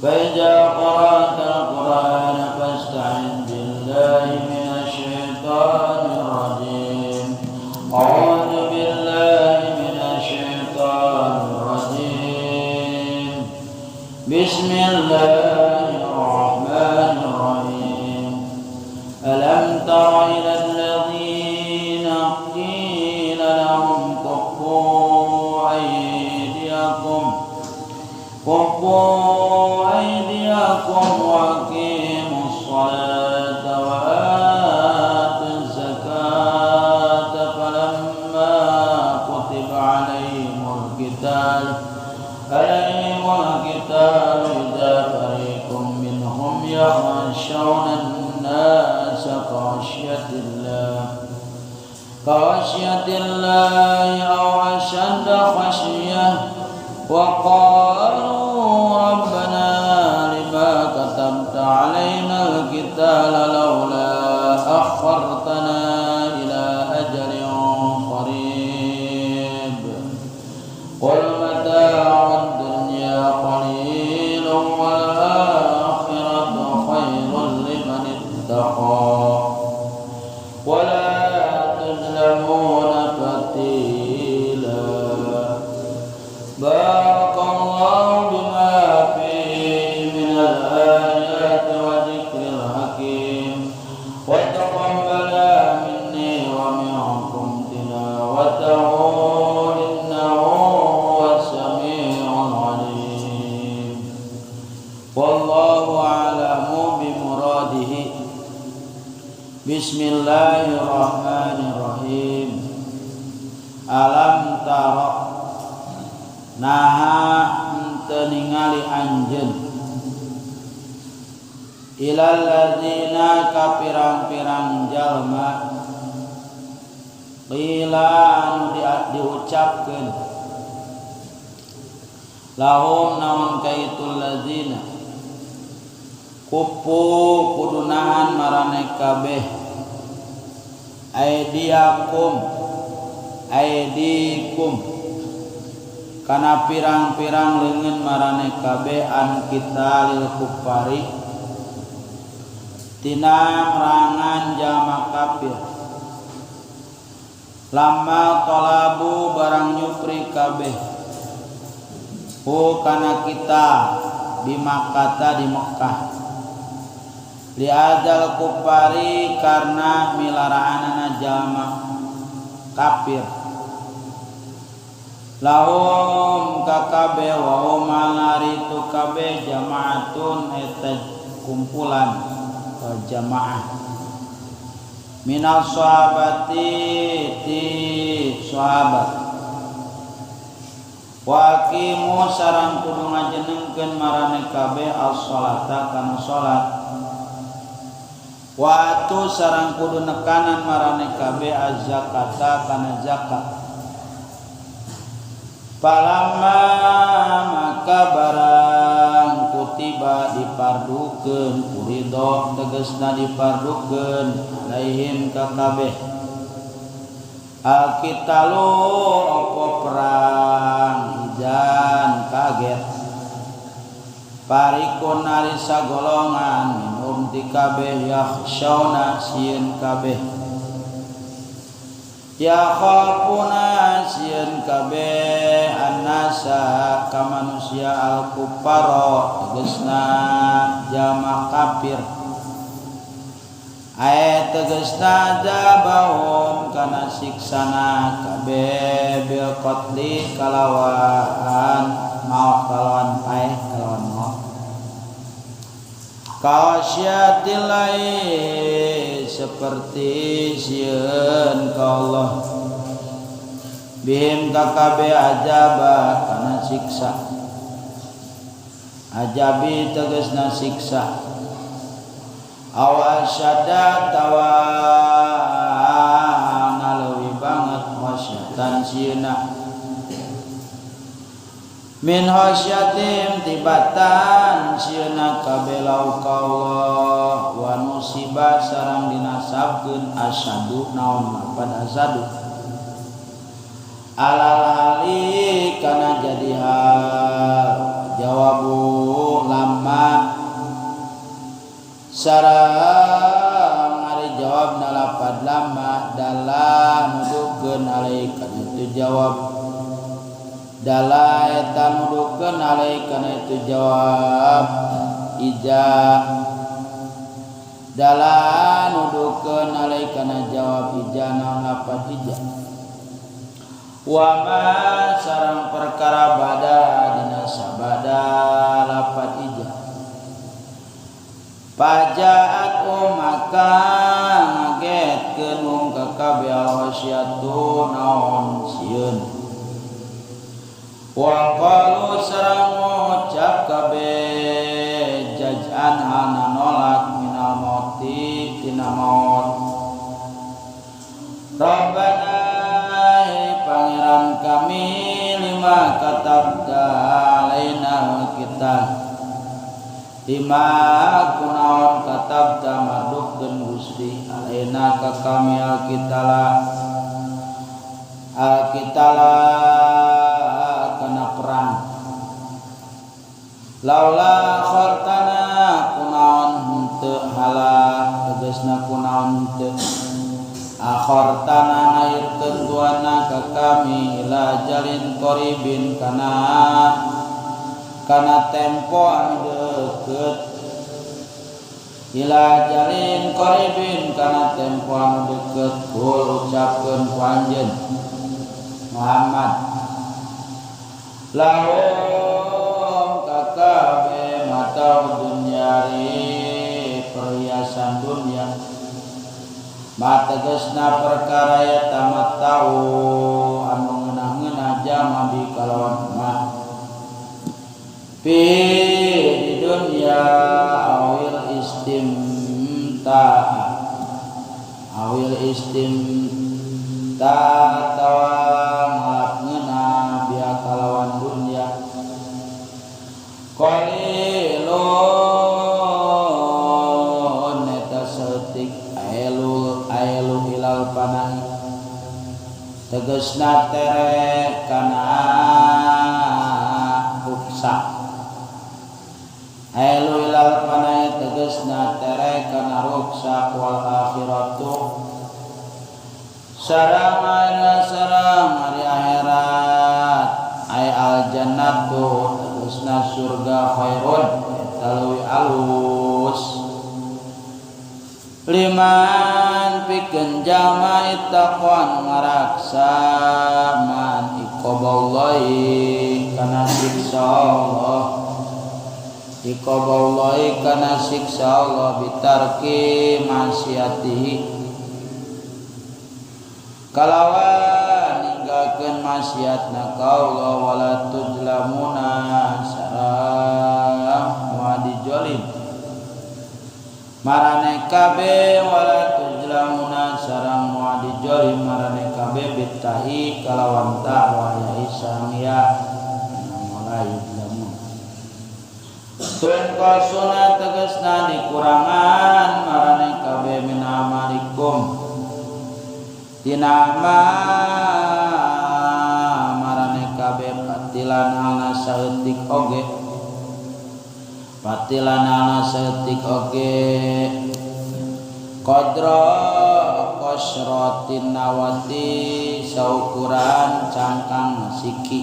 فإذا قرأت القرآن فاستعذ بالله من الشيطان الرجيم. أعوذ بالله من الشيطان الرجيم. بسم الله الرحمن الرحيم. ألم تر إلى الذين قيل لهم كفوا أيديكم كفوا أيديكم وأقيموا الصلاة وآتوا الزكاة فلما كتب عليهم القتال إذا فريق منهم يخشون الناس كخشية الله أو أشد خشية وقالوا ربنا لما كتبت علينا القتال لولا أخرتنا إلى أجل قريب. قل متاع الدنيا قليل والآخرة خير لمن اتقى ولا تظلمون فتيلا. بارك الله بما فيه من الآيات وذكر الحكيم وتقبل مني ومنكم تلاوته إنه هو السميع العليم. والله أعلم بمراده. بسم الله الرحمن الرحيم. ألم تر naha henteu ningali anjeun إلى الذين ka pirang-pirang jalma قيل anu diucapkeun لهم naon ka itu الذين كفوا kudu nahan maraneh kabeh أيديكم أيديكم kana pirang-pirang leungeun maraneh kabeh عن قتال الكفار tina merangan jalma kafir لما طلبوا barang nyupri kabeh ه kana قتال بمكة di Mekah لأذى الكفار karena milaraanana jalma kafir لهم ka kabeh وهم ari itu kabeh جماعة eta kumpulan jamaah من الصحابة ti sahabat وأقيموا sareng kudu ngajenengkeun maraneh kabeh الصلاة kana salat وآتوا sareng kudu nekanan maraneh kabeh الزكاة kana zakat. فلما maka barang كتب dipardukeun فرض tegesna dipardukeun عليهم ka kabeh القتال opo perang إذا kaget فريق ari sagolongan منهم ti kabeh يخشون sieun kabeh يخافون sieun kabeh الناس ka manusia الكفار tegesna jalma kafir أي tegesna عذابهم kana siksana kabeh بالقتل kalawan maut kalawan paeh kalawan maut كخشية الله seperti sieun ka Allah بهم ka kabeh عذاب kana siksa عذاب tegesna siksa أو أشد atawa leuwih banget خشية sieuna من خشيتهم tibatan sieuna kabeh له ka Allah ونصب sareng dinasabkeun أشد naon lapad أشد على الحال kana jadi hal jawabu لما. Sareng ari jawabna lapad lama dalla nuduhkeun alaihi kana itu jawab dalla eta nuduhkeun alaihi kana itu jawab ija dalla nuduhkeun alaihi kana jawab ija naon lapad ija wa ma sareng perkara bada dina sabada lapad ija pajaat maka ngagetkeun hum ka kabeh al-ghasyatu naon sieun wa qalu sareng ngucap kabeh jaj'an hana nolak minal mauti tina maut Rabbana pangeran kami lima katabta alaina kita lima kunaon katabta mardukkeun Gusti alaina ka kami alkitala alkitala kana perang laula khartana kunaon henteu hala tegasna kunaon henteu akhartana ngairkeun tuana ka kami ila jalin qaribin kana kana tempo anu deukeut ila jalin qaribin kana tempo anu deukeut kul ucapkeun ku anjeun Muhammad lahum ka kabeh mata dunya perhiasan dunia mategesna perkara eta matau anu ngeunah-ngeunah jama bi kalawan ma fi di dunya awil istimta awil istimta tawa ngalap ngeunah biha kalawan dunya qalilun eta saeutik ailu ailu ilal panai tegesna tere kana ruksa ailu ilal panai tegesna tere kana ruksa wal akhiratu sareng sareng ari akhirat ay al jannatu tegesna surga khairun eta leuwih alus liman pikeun jalma ittaqan ngaraksa man iqaballahi kana siksa Allah iqaballahi kana siksa Allah bitarki maksiatihi kalawan ninggalkeun maksiatna ka Allah wala tuzlamuna sareng moal dijolim marane kabeh wala tuzlamuna sareng moal dijolim marane kabeh bitahi kalawan ta wa ya isamiya wala yuzlamun tun qasuna tegasna dikurangan marane kabeh min amalikum tina marane kabeh patilan halna saeutik oge patilan halna saeutik oge qadra qasratin nawati saukuran cangkang siki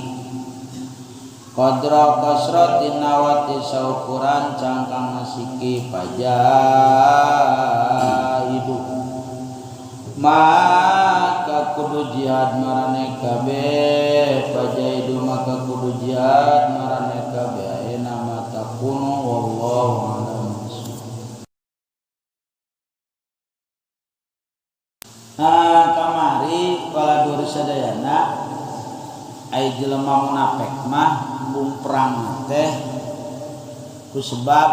qadra qasratin nawati saukuran cangkang siki pajahidu maka kudu jihad marane kabeh pajahidu maka kudu jihad marane kabeh ayeuna mata kunu wallahu a'lam. Nah kamari baladur sadayana ai jelema munafik mah embung perang teh ku sebab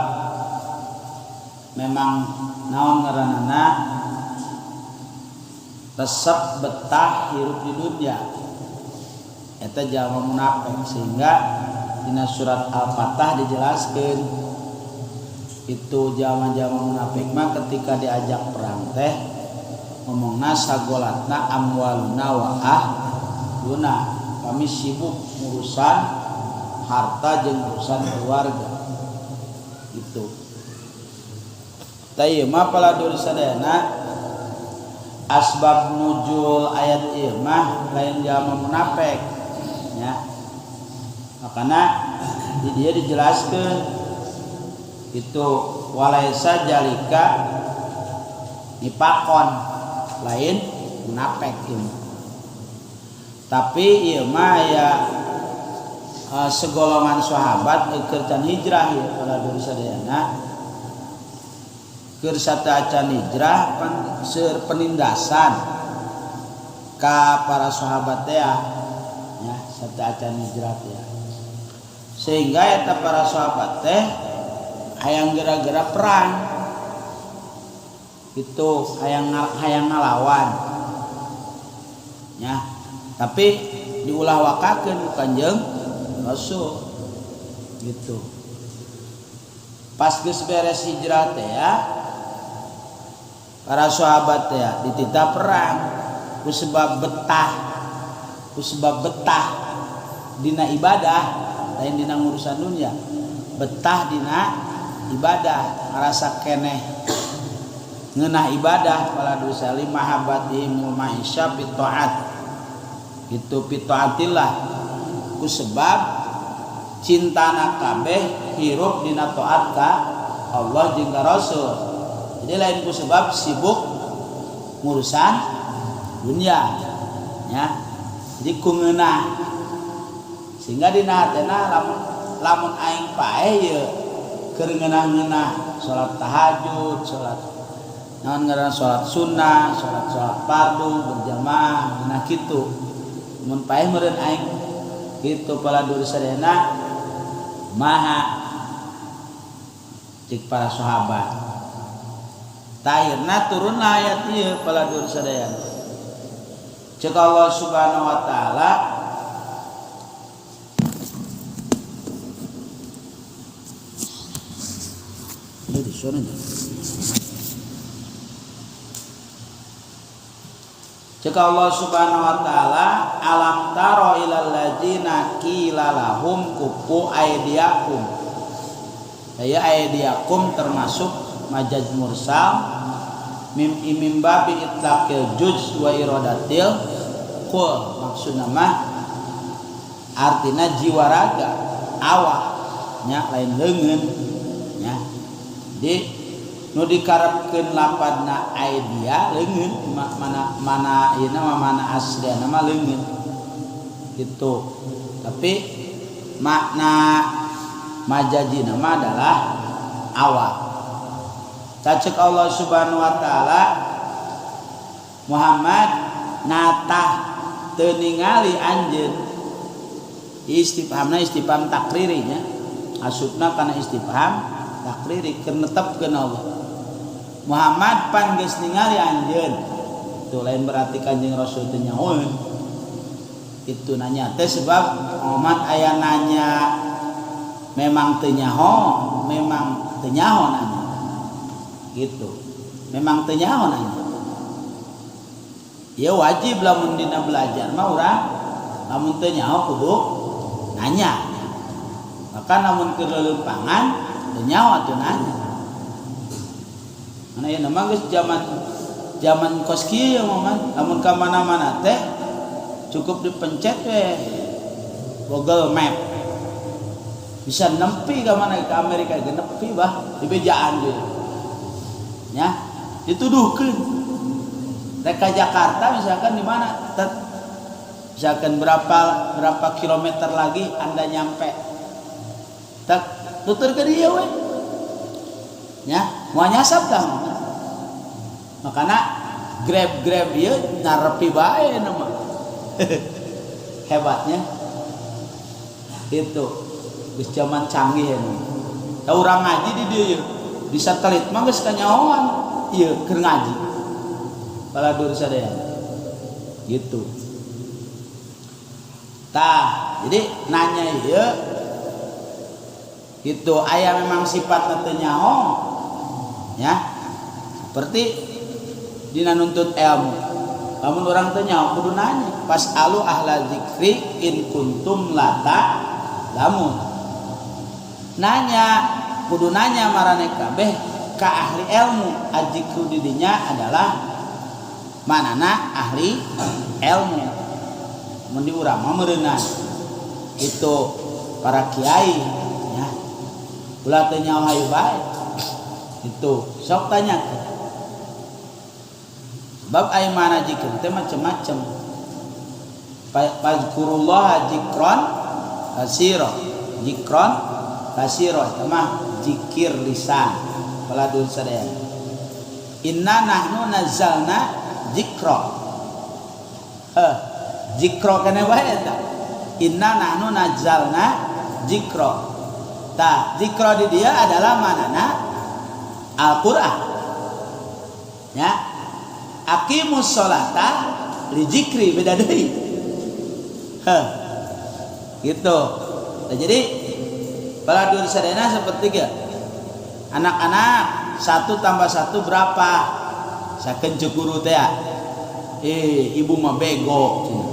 memang naon ngaranana resep betah hirup di dunia eta jalma munafik sehingga dina surat Al-Fatah dijelaskeun itu jalma-jalma munafik mah ketika diajak perang teh ngomongna sagolatna amwaluna wa ahluna kami sibuk urusan harta jeung urusan keluarga gitu. Tah ieu mah paladur sadayana asbab nuzul ayat ieu mah lain jalma munafik nya. Makana di dieu dijelaskeun itu walaisa jalika nifaqon lain munafik ieu. Tapi ieu mah aya segolongan sahabat keur can hijrah ieu paladur sadayana. Keur sateuacan hijrah pan seueur penindasan ka para sahabat teh nya sateuacan hijrah teh. Sehingga eta para sahabat teh hayang gara-gara perang. Itu hayang ngalawan. Ya, tapi diulah wakakeun ku Kanjeng Rasul. Gitu. Pas geus beres hijrah teh ya, para sahabat teh ya, dititah perang ku sebab betah dina ibadah, lain dina ngurusan dunia. Betah dina ibadah, ngarasa keneh ngeunah ibadah pala dosa lima mahabbatihimul maisya bi taat. Itu bi taatillah ku sebab cintana kabeh hirup dina taat ka Allah jeung ka Rasul. Jadi lain ku sebab sibuk ngurusan dunia ya. Jadi ku ngeunah sehingga dina hatena lamun aing paeh ieu keur ngeunah-ngeunah salat tahajud, salat naon ngaranna salat sunnah, salat fardu berjamaah ngeunah kitu. Mun paeh meureun aing kitu paladur sadayana maha cik para sahabat. Tahirna turunlah ayat ieu paladur sadayana. Cek Allah Subhanahu wa taala ini di sana nya. Cek Allah Subhanahu wa taala alam taro ilal ladzina qila lahum kufu aydiyakum. Ya aydiyakum termasuk majaz mursal mim imim babi itlaqil juz wa iradatil qul. Maksudna mah artina jiwa raga awak nya lain leungeun nya. Jadi nu dikarepkeun lapadna aidia leungeun mana mana ieu mah mana asliana mah leungeun gitu. Tapi makna majazina mah adalah awak. Cek Allah Subhanahu wa taala Muhammad natah teu ningali anjeun. Istifhamna istifham takriri nya. Asupna kana istifham takriri keur netepkeun Allah. Muhammad pan geus ningali anjeun. Itu lain berarti Kanjeng Rasul teu nyahoeun. Itu nanya teh sebab Muhammad aya nanya memang teu nyaho, memang teu nyaho nanya. Gitu. Memang teu nyaho nanya. Ya wajib lamun dina belajar mah urang lamun teu nyaho kudu nanya. Bahkan lamun keur leuleumpangan teu nyaho atuh nanya. Mana ya nama geus zaman kos kieu mah lamun ka mana-mana teh cukup dipencet we Google Map. Bisa nempi ka mana ke Amerika ge nepi bah di bejaan ge. Ya, dituduhkeun. Rek ka Jakarta misalkan di mana? Misalkan berapa kilometer lagi Anda nyampe. Tek tutur ke dia we. Ya, moal nyasab tah. Makana Grab-grab ieu ngarepi bae nama. Hebatnya. Itu geus zaman canggih ini. Da urang ngaji di dieu ieu. Di satelit mah geus kanyahoan ieu keur ngaji. Baladur sadaya. Gitu. Tah, jadi nanya ieu gitu aya memang sifatna teu nyaho. Ya. Seperti dina nuntut ilmu. Lamun urang teu nyaho kudu nanya. Fas'alu ahla dzikri in kuntum la ta'lamun. Nanya kudu nanya marane kabeh Ka ahli ilmu. Adzikru di dinya adalah manana ahli ilmu. Mun di urang mah meureunan itu para kiai nya, ulah teu nyaho hayu bae itu, sok tanyakeun. Sebab ai mana zikir teh macem-macem. Fazkurullaha zikron kasiro, zikron kasiro eta mah zikir lisan. Baladun sadaya, inna nahnu nazzalna zikra, heh, zikra keneh bae eta. Inna nahnu nazzalna zikra. Tah, zikra di dia adalah manana Al-Qur'an ya. Aqimus sholata li zikri beda deui, heh, gitu. Nah, jadi baladur sadayana seperti ya, anak-anak, satu tambah satu berapa? Sakeun ceuk guru teh, eh, ibu mah bego cenah.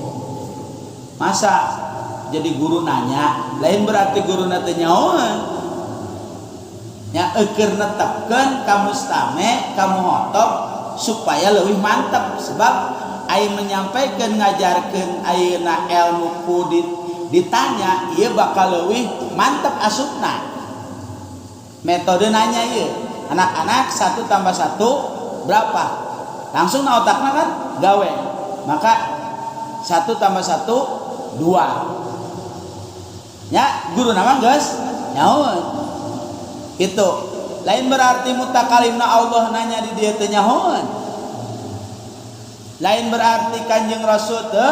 Masa jadi guru nanya? Lain berarti guru teu nyahoeun nya, eukeur netepkeun ka mustami, ka muhotob supaya lebih mantap. Sebab ai menyampaikan, ngajarkeun ayeuna ilmu ku ditanya ieu bakal leuwih mantap asupna. Metode nanya ieu, anak-anak, satu tambah satu berapa? Langsung na otakna kan gawe, maka satu tambah satu dua ya. Guru nama geus nyahoeun itu. Lain berarti mutakalimna Allah nanya di dia teu nyahoeun, lain berarti Kanjeng Rasul teu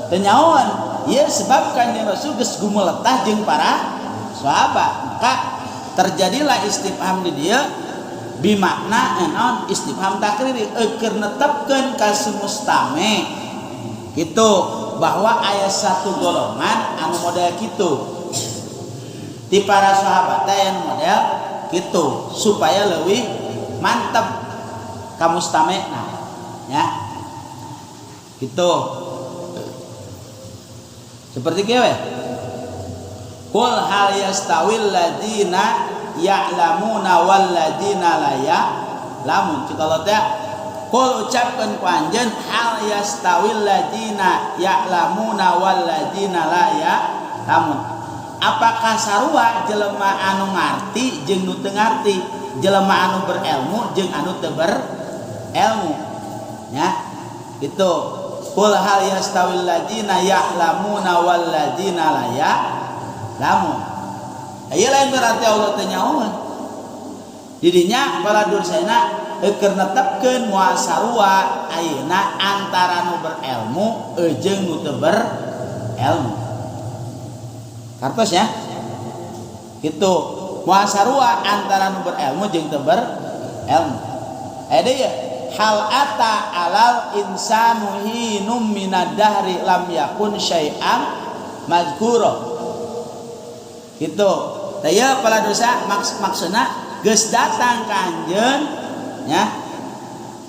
teu nyahoeun. Ieu sebab Kanjeng Rasul geus gumuletah jeung para sahabat, maka terjadilah istifham di dia bimakna naon? Istifham takriri, eukeur netepkeun ka mustami gitu bahwa aya satu golongan anu model gitu di para sahabat teh, anu model gitu, supaya lebih mantep ka mustamina ya. Gitu, seperti kieu we. Qul hal yastawil ladina ya'lamuna wal ladina la ya'lamun. Cik Allah teh, qul, ucapkeun ku anjeun, hal yastawil ladina ya'lamuna wal ladina la ya'lamun, apakah sarua jelema anu ngarti jeung nu teu ngarti, jelema anu berilmu jeung anu teu berilmu ya? Itu qul hal yastawil ladina ya'lamuna wal ladina la ya'lamun. Ieu lain berarti Allah teu nyahoeun. Didinya para dursena keur netepkeun moal sarua ayeuna antara nu berilmu jeung nu teu berilmu. Kartos ya? Gitu. Moal sarua antara nu berilmu jeung teu berilmu. Aya deui ya, hal ata alal insanu hinum minad dahri lam yakun syai'an mazkura. Gitu. Tah ieu pala dosa maksudna geus datang ka anjeun ya.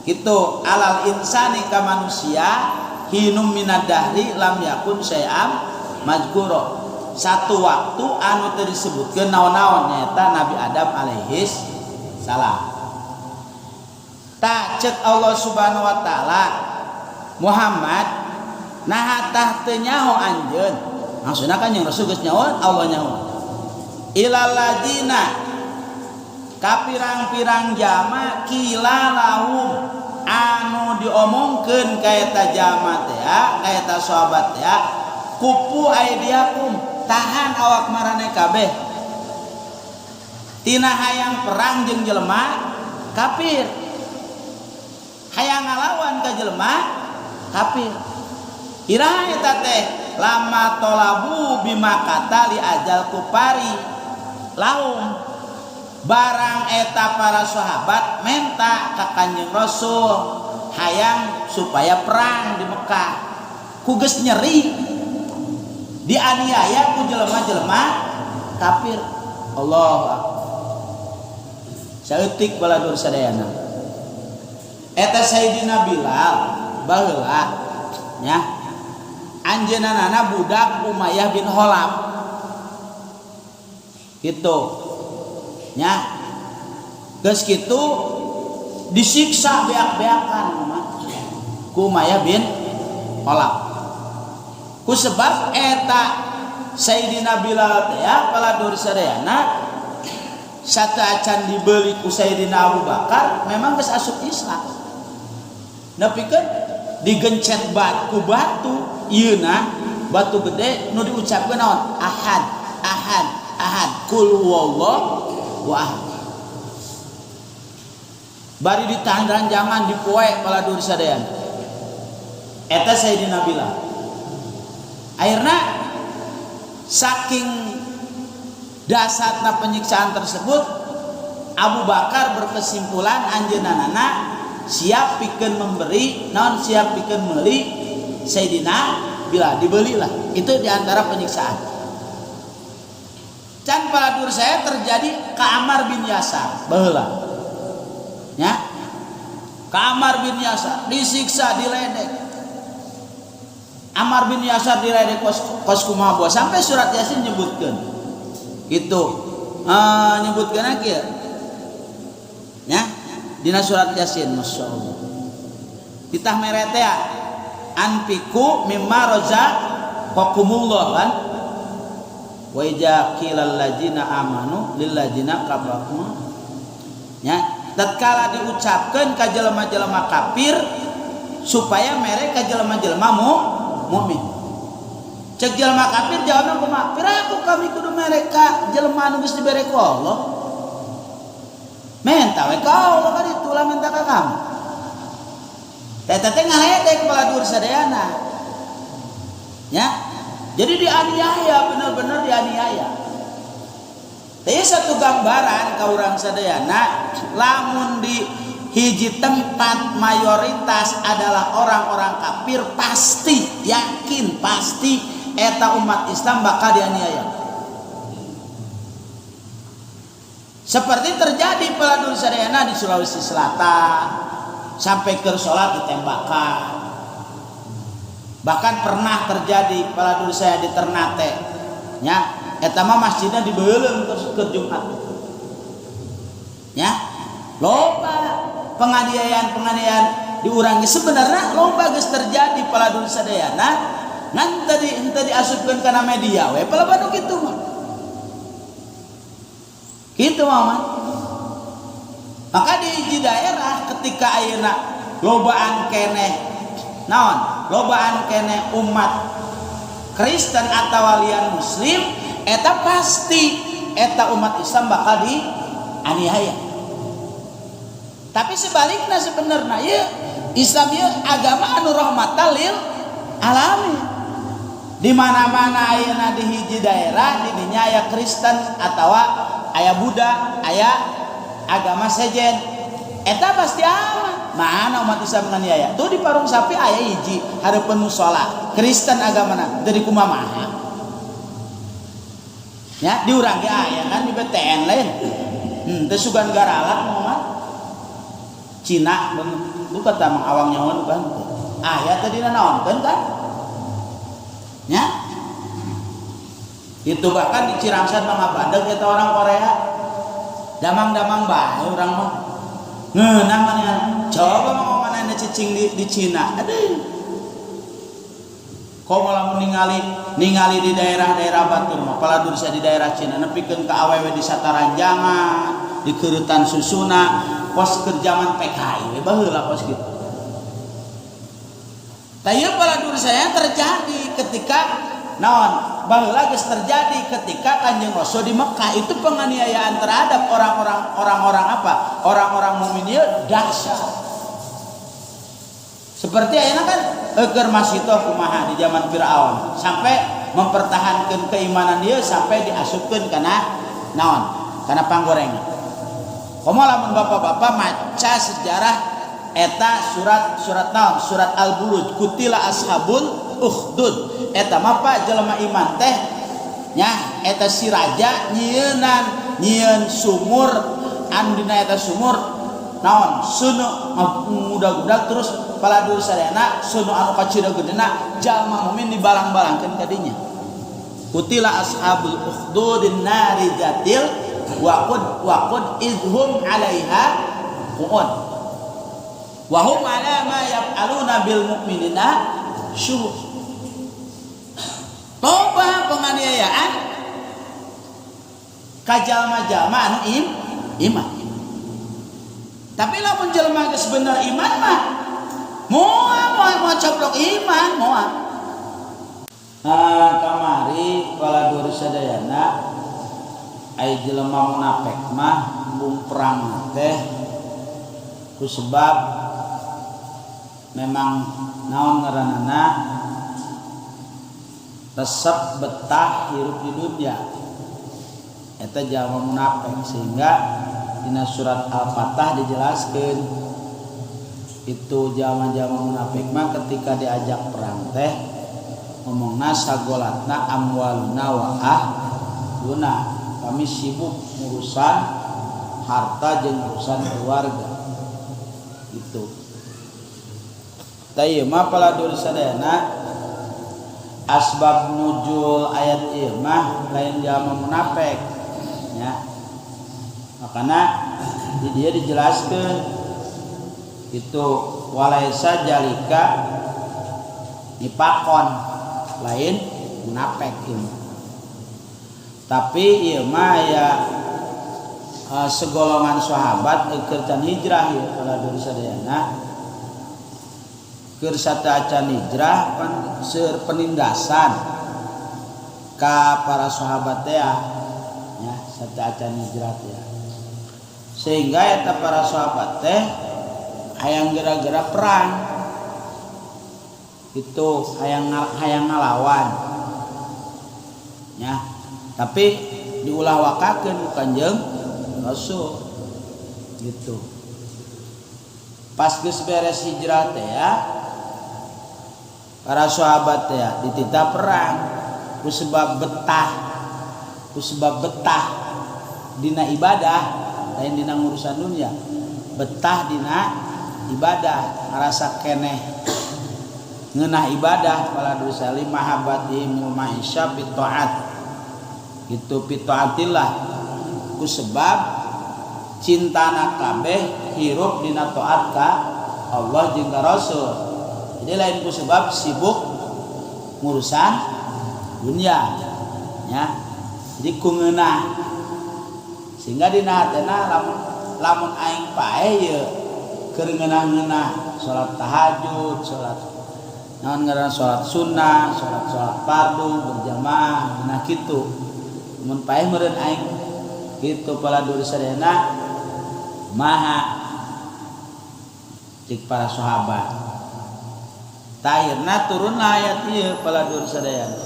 Gitu, alal insani ka manusia, hinum minad dahri lam yakun syai'an mazkura. Satu waktu anu teu disebutkeun naon-naon, nyaeta Nabi Adam alaihis salam. Tak cek Allah Subhanahu wa taala, Muhammad, nah tah teu nyaho anjeun. Maksudna kan yang Rasul geus nyaho, Allah nyaho. Ilal ladina, ka pirang-pirang jama, qila lahum, anu diomongkeun ka eta jama teh, ka eta sahabat teh, kufu aidiakum, tahan awak maraneh kabeh tina hayang perang jeung jelema kafir, hayang ngalawan ka jelema kafir. Iraha eta teh? Lama tolabu bimakata li ajal kupari lahum, barang eta para sahabat menta ka Kanjeng Rasul hayang supaya perang di Mekah, ku geus nyeri dianiaya ku jelema-jelema kafir. Allahu akbar. Saeutik baladur sadayana, eta Sayyidina Bilal baheula nya, anjeunna budak Umayyah bin Khalaf gitu nya. Geus kitu disiksa beak-beakan mah ku Umayyah bin Khalaf. Ku sebab eta Sayyidina Bilal teh ya paladur sadayana sateuacan dibeli ku Sayyidina Abu Bakar memang geus asup Islam. Nepikeun digencet batu batu ieuna batu gede nu diucapkeun naon ahad ahad ahad qul huwallahu ahad. Bari ditahan ranjangan dipoe paladur sadayana. Eta Sayyidina Bilal. Akhirna saking dasarna penyiksaan tersebut Abu Bakar berkesimpulan anjeunna siap pikeun memberi naon siap pikeun meuli Sayyidina Bilal, dibelilah. Itu diantara penyiksaan. Can paladur saya terjadi ke Ammar bin Yasar baheula. Ya. Ke Ammar bin Yasar disiksa, diledek. Ammar bin Yasar diledek kos kos kumaha buah sampai surat Yasin nyebutkeun. Gitu. Nyebutkeun kieu. Ya. Dina surat Yasin masyaallah. Titah mere teh anfiqu mimma razaqakumullah kan. Wa idza qila ladzina amanu lil ladzina kafaru. Ya, tatkala diucapkeun ka jelema-jelema kafir supaya mere ka jelema-jelema mukmin. Cek jelema kafir jawabna kumaha? Piraku kami kudu mere ka jelema anu geus dibere ku Allah. Menta we ka Allah ka ditu lah menta ka kami. Eta teh ngaledek paladur sadayana. Ya. Jadi dianiaya, benar-benar dianiaya. Tapi satu gambaran ka urang sadayana, lamun di hiji tempat mayoritas adalah orang-orang kafir, pasti yakin pasti eta umat Islam bakal dianiaya. Seperti terjadi paladur sadayana di Sulawesi Selatan, sampai ke sholat ditembakkan. Bahkan pernah terjadi paladur saya di Ternate, ya, eta mah masjidnya dibeuleum terus ke Jumat. Ya, loba penganiayaan-penganiayaan diurangi sebenarnya loba geus terjadi paladur sadayana ngan tadi henteu diasupkeun kana media we palebah nu kitu mah. Kitu mah. Maka di hiji daerah ketika ayeuna lobaan keneh naon? Lobaan keneh umat Kristen atau walian Muslim eta pasti eta umat Islam bakal dianiaya. Tapi sebaliknya sebenarnya ya Islam ya agama anu rahmatan lil alamin. Di mana-mana ayeuna di hiji daerah di dinya aya Kristen atawa aya Buddha, aya agama sejen. Eta pasti aman. Mana umat Islam nganiaya? Tuh di Parung Sapi aya hiji hareupeun musala. Kristen agamana dari kumaha? Ya, di urang ge aya kan di BTN lain. Teu sugan garalak mah. Cina lu kata mang awang nyawa kan. Aya tadi naonkeun kan? Ya. Itu bahkan di Cirangsan mah bandeg eta orang Korea. Damang-damang bae urang mah. Ngeunah mah coba mah manehna cicing di Cina. Aduh. Komo lamun ningali di daerah-daerah batur mah paladur di daerah Cina nepikeun ka awewe di sataranjangan, di keuretan susuna, pos keur zaman PKI we baheula pos kitu. Tah ieu paladur saya terjadi ketika naon? Baheula geus terjadi ketika Kanjeng Rasul di Mekah itu penganiayaan terhadap orang-orang apa? Orang-orang mukmin ieu dahsyat. Seperti ayeuna kan keur Masitoh kumaha di zaman Firaun sampai mempertahankan keimanan dia sampai diasupkeun kana naon? Kana panggorengan. Komo lamun bapak-bapak maca sejarah eta surat naon? Surat Al-Buruj, kutila ashabul ukhdud. Eta mah Pak jelema iman teh nya eta si raja nyieun nyieun sumur anu dina eta sumur naon sunu mudag-mudag terus paladur sadayana sunu anu kacida gedena jalma mukmin dibalang-balangkeun ka dinya. Kutila ashabul ukhdudin nari jatil Wa qud idhum 'alaiha qu'ud. Wa hum 'ala ma yaf'aluna bil mu'minina syuhud. Loba penganiayaan ka jalma-jalma anu iman. Tapi lamun jelema geus bener iman mah moal coplok iman moal. Kamari balador sadayana ai jelema munafik mah embung perang teh ku sebab memang naon ngaranana resep betah hirup di dunia eta jalma munafik, sehingga dina surat Al-Fatah dijelaskeun itu jalma-jalma munafik mah ketika diajak perang teh ngomongna sagolatna amwaluna wa ahluna, kami sibuk urusan harta jeung urusan keluarga gitu. Tah ieu mah paladur sadayana asbab nuzul ayat ieu mah lain jalma munafik nya. Makana di dieu dijelaskeun itu walaisa jalika nipakon lain munafik ieu. Tapi ieu mah aya segolongan sahabat keur can hijrah ieu paladur sadayana. Keur sateuacan hijrah pan seueur penindasan ka para sahabat teh nya sateuacan hijrah teh. Sehingga eta para sahabat teh hayang gara-gara perang itu hayang ngalawan nya, tapi diulah wakakeun ku Kanjeng Rasul gitu. Pas geus beres hijrah teh ya, para sahabat teh ya, dititah perang ku sebab betah dina ibadah lain dina ngurusan dunia, betah dina ibadah ngarasa keneh ngeunah ibadah pala dosa lima mahabbati maisha fi taat itu fi taatillah ku sebab cintana kabeh hirup dina taat ka Allah jeung ka Rasul. Jadi lain ku sebab sibuk ngurusan dunia ya. Jadi ku ngeunah sehingga dina hatena lamun aing paeh ieu keur ngeunah-ngeunah salat tahajud, salat naon ngaranna salat sunnah, salat fardu berjamaah, nah kitu. Mun paeh meureun aing kitu paladur sadayana maha cik para sahabat. Tahirna turunlah ayat ieu paladur sadayana.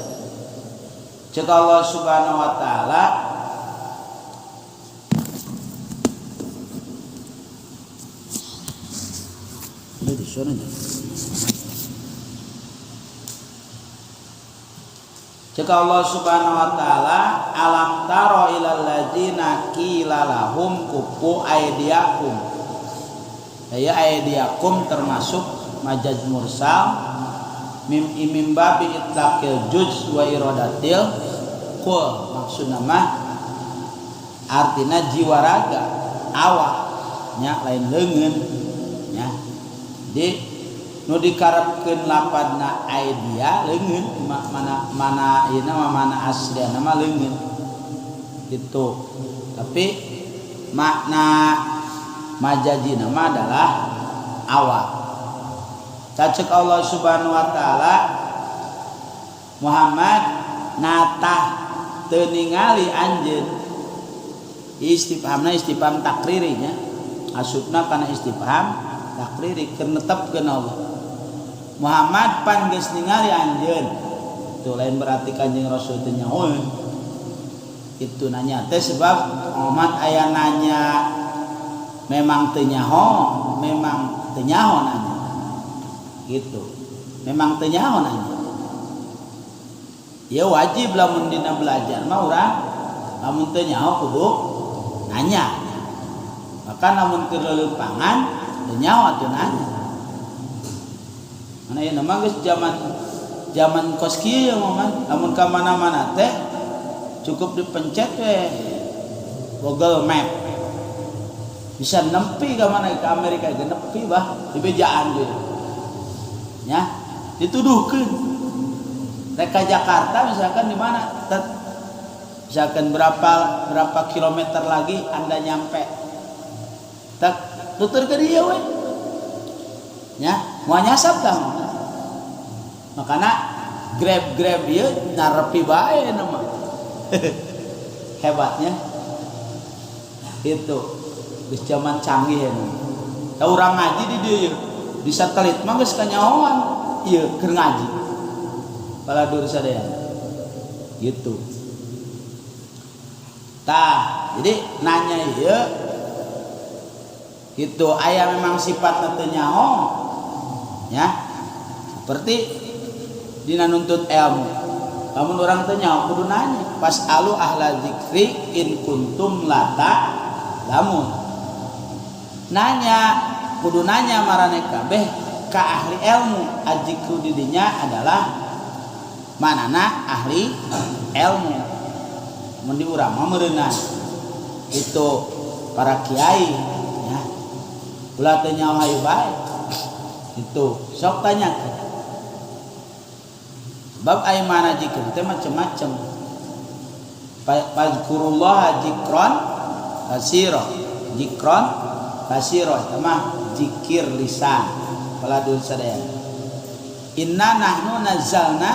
Cek Allah Subhanahu wa taala di suaranya. Cek Allah Subhanahu wa taala alam taro ilal ladzina qila lahum kufu aydiyakum. Ya aydiyakum termasuk majaz mursal mim imim babi itlaqil juz wa iradatil qul. Maksudna mah artina jiwa raga awak nya lain leungeun nya. Di nu dikarepkeun lapadna aidia leungeun mana mana ieu mah mana asliana mah leungeun gitu. Tapi makna majazina mah adalah awak. Cacek Allah Subhanahu wa taala Muhammad natah teu ningali anjeun. Istifhamna istifham takriri nya. Asupna kana istifham takriri keur netepkeun Allah. Muhammad pan geus ningali anjeun. Itu lain berarti Kanjeng Rasul teu nyaho. Itu nanya teh sebab Muhammad aya nanya memang teu nyaho, memang teu nyaho nanya. Gitu. Memang teu nyaho nanya. Ya wajib lamun dina belajar mah urang lamun teu nyaho kudu nanya. Bahkan lamun keur leuleumpangan teu nyaho atuh nanya. Mana ieu mah geus zaman kos kieu ya mah, lamun ka mana-mana teh cukup dipencet we. Google Map bisa nempi ke mana, ke Amerika ge nepi, bah dibejaan ge ya dituduhkeun. Rek ka Jakarta misalkan di mana, misalkan berapa berapa kilometer lagi Anda nyampe, tak tutur ke dia we ya mau nyasab kamu. Makanya Grab Grab dia narepi bae nama hebatnya itu. Geus zaman canggih ya. Tah, urang ngaji di dieu ye. Di satelit mah geus kanyahoan ieu keur ngaji. Baladur sadaya. Gitu. Tah, jadi nanya ieu gitu aya memang sifatna teu nyaho ya. Seperti dina nuntut ilmu. Lamun urang teu nyaho kudu nanya. Fas'alu ahla dzikri in kuntum la ta'lamun. Nanya kudu nanya maraneh kabeh ka ahli ilmu. Adzikru didinya adalah manana ahli ilmu. Mun di urang mah meureunnan itu para kiai ya. Ulah teu nyaho hayu bae. Itu sok tanyakeun. Sebab aya mana zikir teh macem-macem. Fazkurullah zikron kasiro. Zikron kasiro eta mah zikir lisan. Baladul sadaya. Inna nahnu nazzalna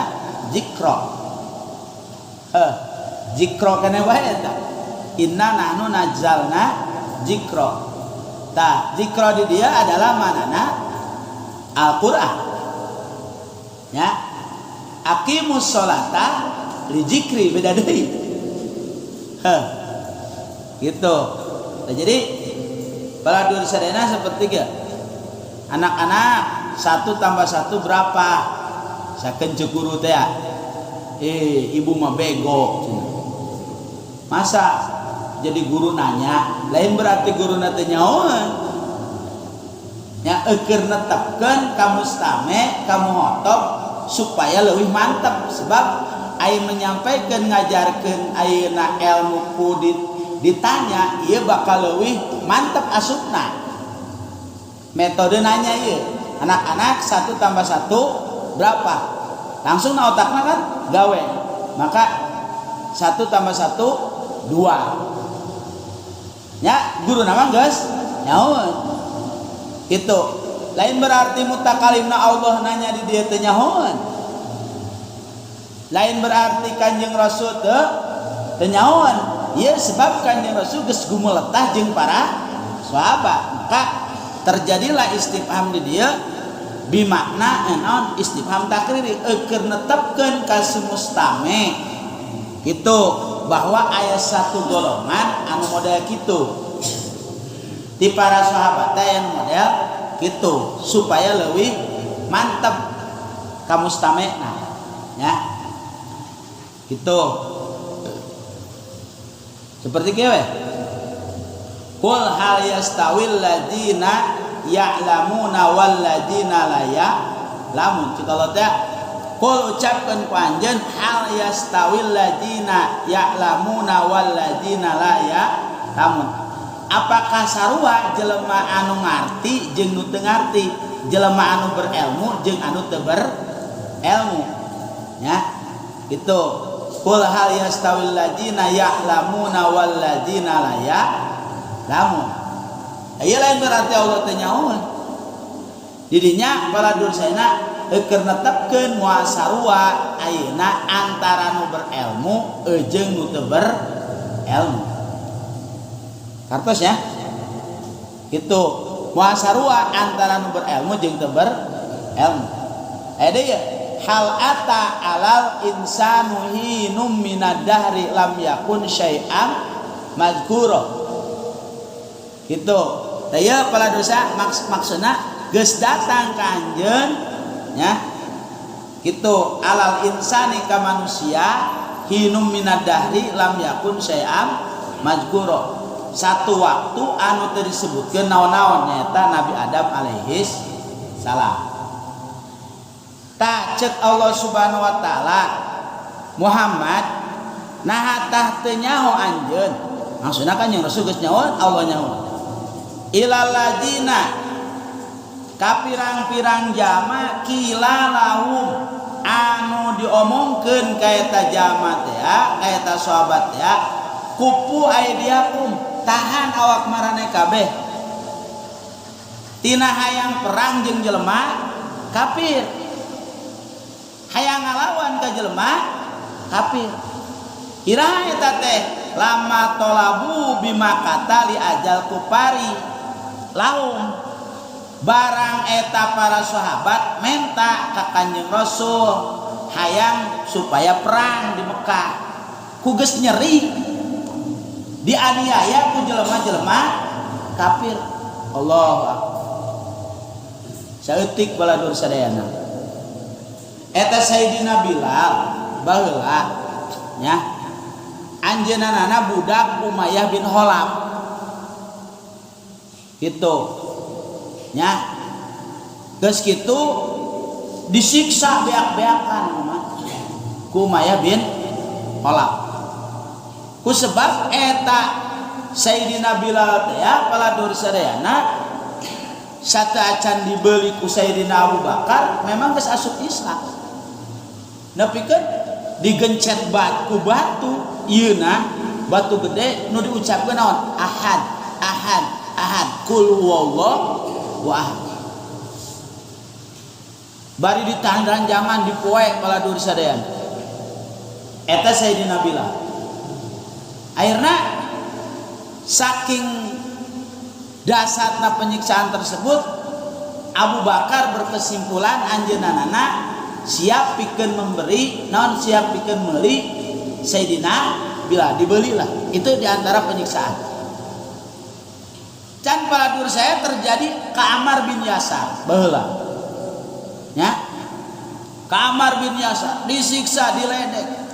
zikra. Heh, zikra keneh wae eta. Inna nahnu nazzalna zikra. Tah, zikra di dia adalah manana Al-Qur'an. Ya. Aqimus sholata li zikri beda deui. Heh. Gitu. Nah, jadi baladur sadayana seperti ge. Anak-anak, satu tambah satu berapa? Sakeun ceuk guru teh ya. Eh, ibu mah bego cenah. Masa jadi guru nanya, lain berarti guru teh nyahoan. Ya eukeur netepkeun ka mustami, ka muhotob supaya lebih mantap, sebab ai menyampaikan ngajarkeun ayeuna ilmu ku ditanya ieu bakal leuwih mantap asupna. Metode nanya ieu, anak-anak, satu tambah satu berapa? Langsung na otakna kan gawe. Maka satu tambah satu dua. Ya guru nama geus nyaho. Itu lain berarti mutakalimna Allah nanya di dia teu nyahoan. Lain berarti Kanjeng Rasul teu teu nyahoan. Ya sebab Kanjeng Rasul geus gumuletah jeung para sahabat. Maka terjadilah istifham di dia bimakna naon, istifham takriri eukeur netepkeun ka si mustami gitu bahwa aya satu golongan anu model gitu di para sahabat teh yang model gitu supaya lebih mantap ka mustamina ya gitu. Seperti kieu we, qul hal yastawil ladina ya'lamuna wal ladina la ya'lamun. Cik Allah teh, qul ucapkeun ku anjeun, hal yastawil ladina ya'lamuna wal ladina la ya'lamun, apakah sarua jelema anu ngarti jeung nu teu ngarti, jelema anu berilmu jeung anu teu berilmu ya gitu. Qul hal yastawil ladina ya'lamuna wal ladina la ya'lamun. Ieu lain berarti Allah teu nyahoan. Didinya para dursena keur netepkeun moal sarua ayeuna antara nu berilmu jeung nu teu berilmu. Kartos ya? Gitu. Moal sarua antara nu berilmu jeung teu berilmu. Aya deui ya, hal ata alal insanu hinum minad dahri lam yakun syai'an mazkura. Gitu. Tah ieu pala dosa maksudna geus datang ka anjeun ya. Gitu, alal insani ka manusia, hinum minad dahri lam yakun syai'an mazkura. Satu waktu anu teu disebutkeun naon-naon, nyaeta Nabi Adam alaihis salam. Tak cek Allah Subhanahu wa taala, Muhammad, naha tah teu nyaho anjeun. Maksudna kan yang Rasul geus nyaho, Allah nyaho. Ilal ladina ka pirang-pirang jama kila lahum anu diomongkeun ka eta jama teh, ka eta sahabat teh, kupu aidiakum, tahan awak maraneh kabeh tina hayang perang jeung jelema kafir, hayang ngalawan ka jelema kafir. Iraha eta teh lama tolabu bimakata li ajal kupari lahum, barang eta para sahabat menta ka Kanjeng Rasul hayang supaya perang di Mekah, ku geus nyeri dianiaya ku jelema-jelema kafir. Allahu akbar. Saeutik baladur sadayana eta Sayyidina Bilal baheula nya anjeunna budak Umayyah bin Khalaf gitu nya. Geus kitu disiksa beak-beakan ku Umayyah bin Khalaf ku sebab eta Sayyidina Bilal teh ya paladur sadayana sateuacan dibeli ku Sayyidina Abu Bakar memang geus asup Islam, nepikeun digencet batu batu ieuna batu gede nu diucapkeun naon ahad ahad ahad kul huwallahu ahad, bari ditahan ranjangan dipoek paladur sadayana eta Sayyidina Bilal. Akhirna saking dasarna penyiksaan tersebut Abu Bakar berkesimpulan anjeunna siap pikeun memberi naon, siap pikeun meuli Sayyidina Bilal, dibelilah. Itu diantara penyiksaan. Can paladur saya terjadi ke Ammar bin Yasar baheula nya, ke Ammar bin Yasar disiksa, diledek.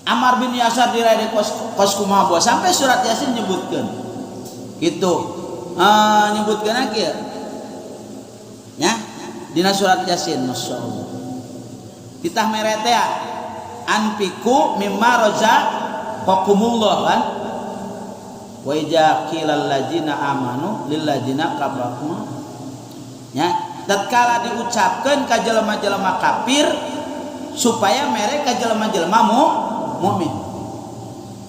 Ammar bin Yasar diledek kos kos kumaha buah sampai surat Yasin nyebutkeun gitu, nyebutkeun kieu nya dina surat Yasin, masyaallah, titah mere teh anfiqu mimma razaqakumullah kan, wa idza qila ladzina amanu lil ladzina kafaru nya, tatkala diucapkeun ka jelema-jelema kafir supaya mere ka jelema-jelema mukmin,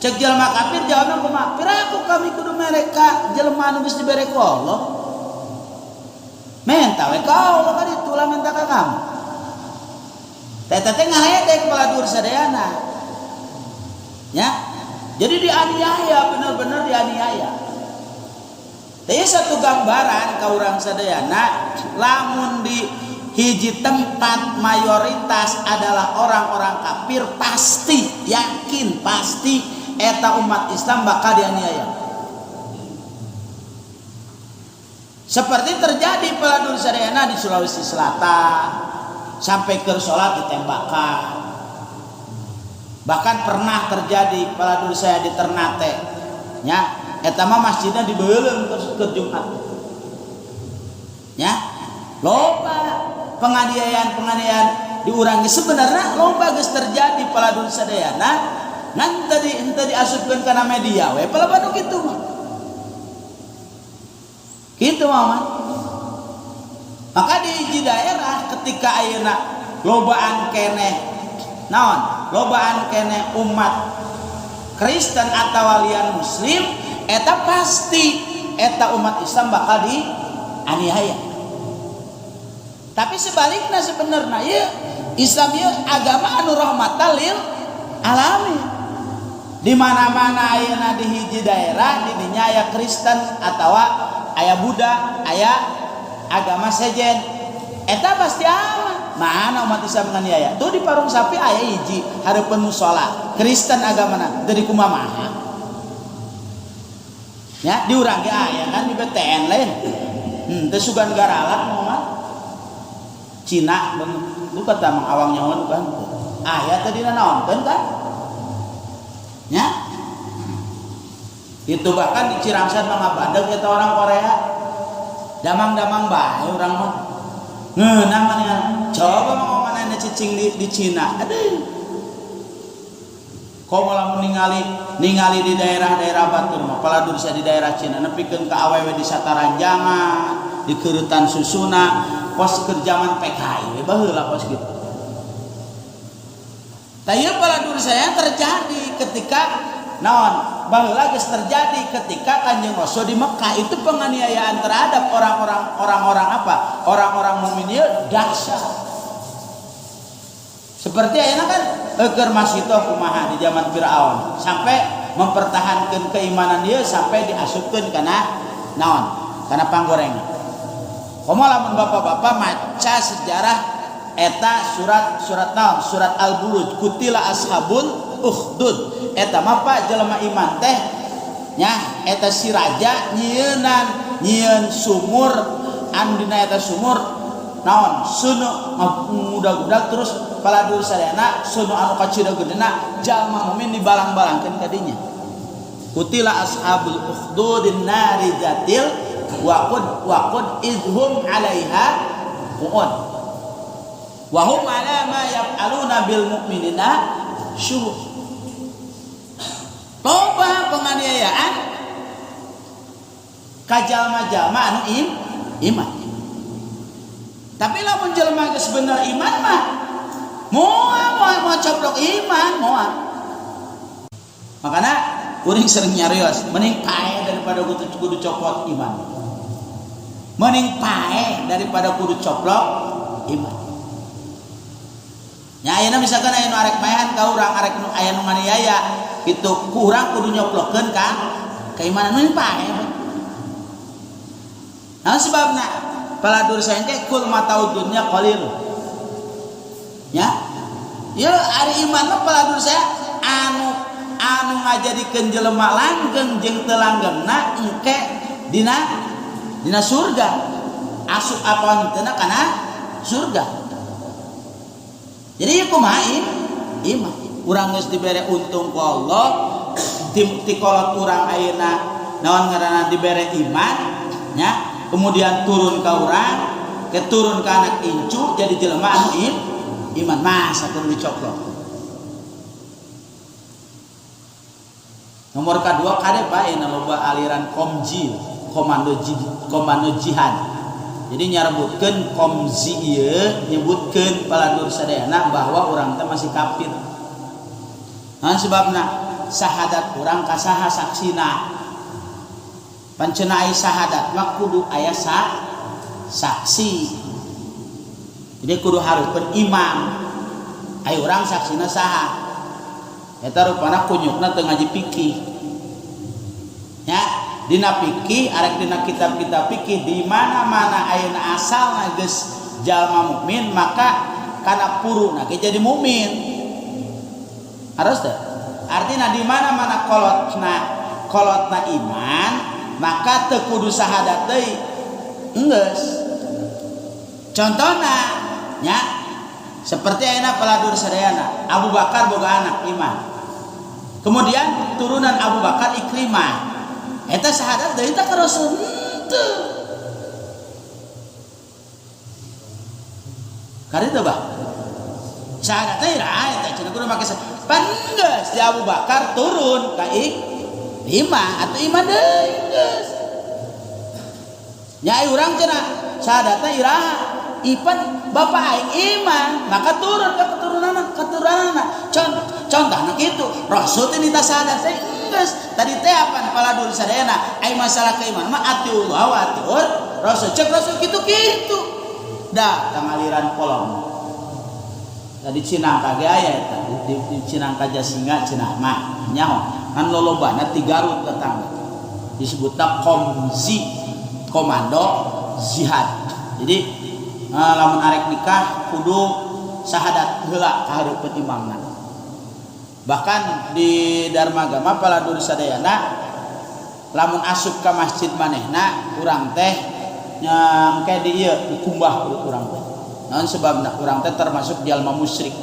cek jelema kafir jawabna kumaha, piraku kami kudu mere ka jelema anu geus dibere ku Allah, menta we ka Allah ka ditu lah menta ka kamu. Teh teh ngaledek paladur sadayana nya. Jadi dianiaya, bener-bener dianiaya. Teh satu gambaran ka urang sadayana, lamun di hiji tempat mayoritas adalah orang-orang kafir, pasti yakin pasti eta umat Islam bakal dianiaya. Seperti terjadi paladur sadayana di Sulawesi Selatan, sampai ke sholat ditembakkan. Bahkan pernah terjadi paladur saya di Ternate nya, eta mah masjidnya dibeuleum ke Jumat nya. Loba penganiayaan-penganiayaan diurangi sebenarnya loba geus terjadi paladur sadayana, ngan tadi henteu diasupkeun kana media we palebanu kitu mah. Kitu mah. Maka di hiji daerah ketika ayeuna lobaan keneh naon, lobaan keneh umat Kristen atau walian Muslim, eta pasti eta umat Islam bakal dianiaya. Tapi sebaliknya sebenarnya ya Islam ya agama anu rahmatan lil alamin. Di mana-mana ayeuna di hiji daerah di dinya aya Kristen atawa aya Buddha, aya agama sejen, eta pasti aman. Mana umat Islam nganiaya? Tuh di Parung Sapi aya hiji hareupeun musola Kristen agamana teu dikumamaha ya, di urang ge aya kan di BTN lain, teu sugan garalak mah Cina lu kata mang awang nyawa kan aya tadi naonkeun kan ya. Itu bahkan di Cirangsan mah ngabadeg eta orang Korea, damang-damang bae urang mah ngeunah mah. Coba mah manehna cicing di Cina, aduh, komo lamun ningali Ningali di daerah-daerah batur mah paladur sia di daerah Cina nepikeun ka awewe di sataranjangan, di keuretan susuna, pos keur zaman PKI we baheula pos kitu. Tah ieu paladur saya terjadi ketika naon? Baheula geus terjadi ketika Kanjeng Rasul di Mekah itu penganiayaan terhadap orang-orang apa? Orang-orang mukmin ieu dahsyat. Seperti ayeuna kan keur masitoh kumaha di zaman Firaun sampai mempertahankan keimanan dia sampai diasupkeun kana naon? Kana panggorengan. Komo lamun bapak-bapak maca sejarah eta surat naon? Surat Al-Buruj, kutila ashabul ukhdud. Eta mah Pak jelema iman teh nya eta si raja nyieun nyieun sumur anu dina eta sumur naon seuneu ngudag-udag terus paladur sadayana seuneu anu kacida gedena jalma mukmin dibalang-balangkeun ka dinya. Kutila ashabul ukhdudin nari zatil waqud waqud idhum 'alaiha qu'ud wa hum 'ala ma yaf'aluna bil mu'minina syuhud. Loba penganiayaan ka jalma-jalma anu iman. Tapi lamun jelema geus bener iman mah moal moal moal coplok iman moal. Makana kuring sering nyarios, mending paeh daripada kudu copot iman. Mending paeh daripada kudu coplok iman. Nya ayeuna misalkan aya nu arek maehan ka urang, arek nu aya nu nganiaya, kitu ku urang kudu nyoplokeun ka keimanan mending paeh. Nah sebabna paladur saya teh kul mataud dunya qalil. Ya. Ya ari iman mah paladur saya anu anu ngajadikeun jelema langgeng jeung teu langgengna engke dina surga. Asup apa henteu kana surga. Jadi ieu kumaha iman. Urang geus dibere untung ku Allah, ti kolot urang ayeuna naon ngaranna dibere iman nya, kemudian turun ka urang, ke turun ka anak incu jadi jelema anu iman masa kudu dicoplok. Nomor kedua kade Pak ayeuna loba aliran komji, komando jihad. Jadi nyarebutkeun komzi ieu nyebutkeun paladur sadayana bahwa urang teh masih kafir. Nah sebabna sahadat urang ka saha saksina. Pancena aya sahadat mah kudu aya saksi. Jadi kudu hareupeun imam. Aya urang saksina saha? Eta rupana kunyukna teu ngaji fikih. Nya dina fikih arek dina kitab-kitab fikih di mana-mana ayeuna asalna geus jalma mukmin maka kana puruna ge jadi mukmin. Harus teh. Artina di mana-mana kolotna iman maka teu kudu sahadat deui. Enggeus. Contohna nya seperti ayeuna paladur sadayana Abu Bakar boga anak iman. Kemudian turunan Abu Bakar Ikrimah. Eta sahadat deui teh ka Rasul henteu. Kari teu bah? Sahadat teh ira eta cenah kudu make pan geus di Abu Bakar turun ka Ikrimah atuh iman deui geus. Nya ai urang cenah sahadatna iraha? Ipan bapak aing iman maka turun ke keturunanna. Contohna kitu Rasul teh nita sahadat teh geus tadi teh apan paladur sadayana ai masalah keimanan mah atiullah wa atiur Rasul cek Rasul kitu-kitu dah tangaliran kolom tadi Cinangka ge aya eta di Cinangka Jasinga cenah mah nyaho kan lolobana ti Garut datang disebutna komzi komando jihad. Jadi lamun arek nikah kudu sahadat heula ka hareupeun imamna. Bahkan di Dharma Agama paladur sadayana lamun asup ka masjid manehna urang teh nya engke di ieu dikumbah urang teh. Naon sebabna urang teh termasuk jalma musyrik.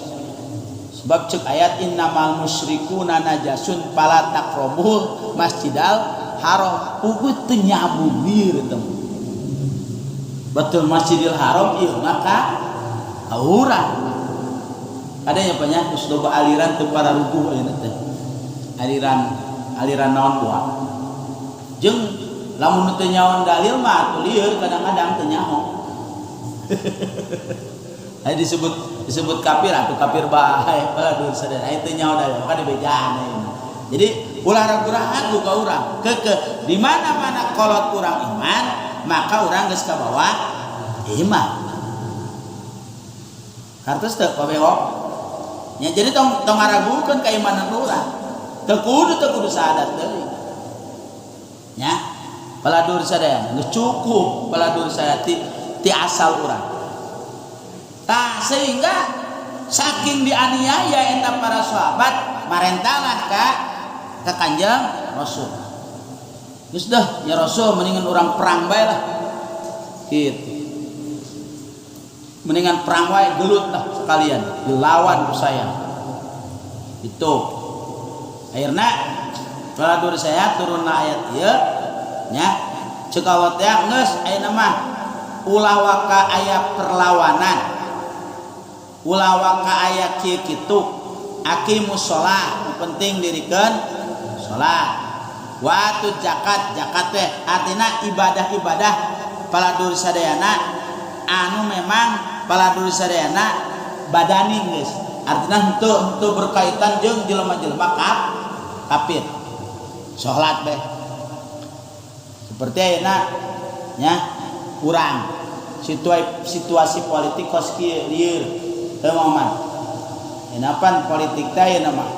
Sebab cek ayat innamal musyrikuna najasun fala taqrabul masjidal haram. Puguh teu nyambung ieu teh. Betul Masjidil Haram ieu maka urang. Ada yang banyak geus loba aliran teu pararuguh ayeuna teh. Aliran aliran naon buah. Jeung lamun teu nyaon dalil mah atuh lieur kadang-kadang teu nyaho. Aya disebut kafir atuh kafir bae badur sadaya aya teu nyaho dalil maka dibejaan ayeuna. Jadi ulah ragu-ragu ka urang keukeuh di mana-mana kolot urang iman maka urang geus kabawa iman. Kartos teu pabewok? Ya, jadi tong ngaragukeun keimanan urang. Teu kudu sahadat deui. Nya, paladur sadaya geus cukup paladur sadaya ti asal urang. Tah sehingga saking dianiaya eta para sahabat marentalah ka Kanjeng Rasul. Geus dah ya Rasul mendingan urang perang bae lah. Gitu. Mendingan perang wae gelut lah sekalian dilawan ku saya. Itu. Akhirna paladur saya turunna ayat ieu nya ceuk Allah teh geus ayeuna mah ulah waka aya perlawanan. Ulah waka aya kieu kitu. Aqimus shalah, penting dirikeun salat. Wa atu zakat, zakat teh artina ibadah-ibadah paladur sadayana anu memang paladur sadayana badani geus. Artina henteu berkaitan jeung jelema-jelema kafir. Salat beh. Seperti ayeuna nya urang situasi politik kos kieu lieur teu moman. Ayeuna pan politik teh ayeuna mah.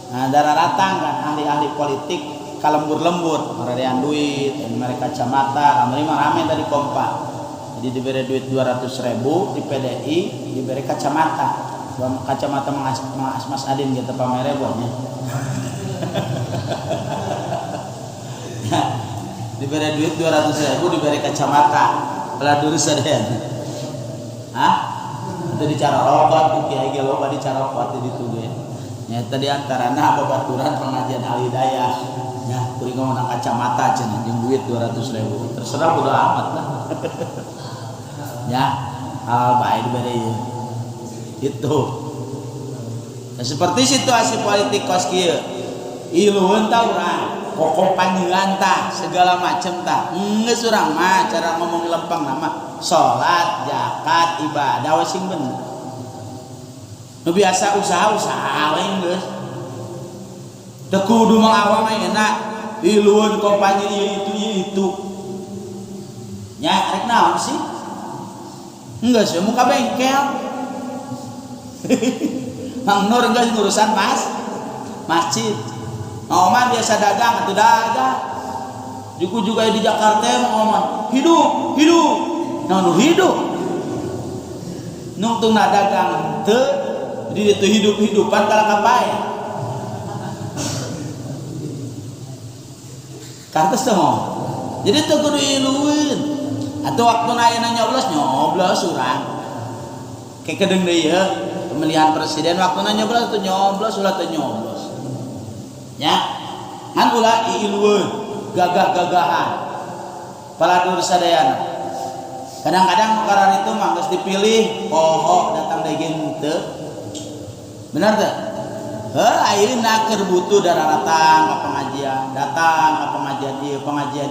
Nah, dararatang kan ahli-ahli politik kalembur-lembur, mararean duit, mereka kacamata, kamari mah rame tadi kompak. Jadi diberi duit 200.000 di PDI, diberi kacamata. Kacamata Mas Adin gitu pamere buatnya. Ya, diberi duit 200.000, diberi kacamata. Belah duri sadayana. Hah? Itu dicarokot ku kiai ge loba dicarokot di ditu ge. Nya tadi antarana babaturan pengajian Al Hidayah. Ya, kuring ngomong kacamata cenah jeung duit 200.000. Terserah bodo amat lah. Ya, hal bae diberi ieu. Itu. Nah, seperti situasi politik kos kieu. Ilueun tah urang, kokoh panyelan tah, segala macem tah. Geus urang mah cara ngomong lempeng nama salat, zakat, ibadah we sing bener. Nu biasa usaha-usaha we geus. Teu kudu mah awang ayeuna ilueun kompanyi ieu itu ieu itu. Nya rek naon sih? Enggak sih, muka bengkel. Mang Nur enggak ngurusan masjid. Mang Oman biasa dagang atau dagang. Juga di Jakarta Mang Oman hidup, hidup. Nah, nu hidup. Nungtung na dagang teu di ditu hidup-hidupan kala kapae. Kartos teh mah. Jadi teu kudu ilueun. Atau waktu ayeuna nyoblos nyoblos urang. Kayak kedeng deui ye pemilihan presiden waktu nyoblos tuh nyoblos ulah teu nyoblos. Ya. Ngan ulah iilueun, gagah-gagahan. Paladur sadayana. Kadang-kadang perkara itu mah geus dipilih, poho datang deui ge henteu. Bener teu? Heuh ayeuna keur butuh dararatang ka pengajian, datang ka pengajian ieu, pengajian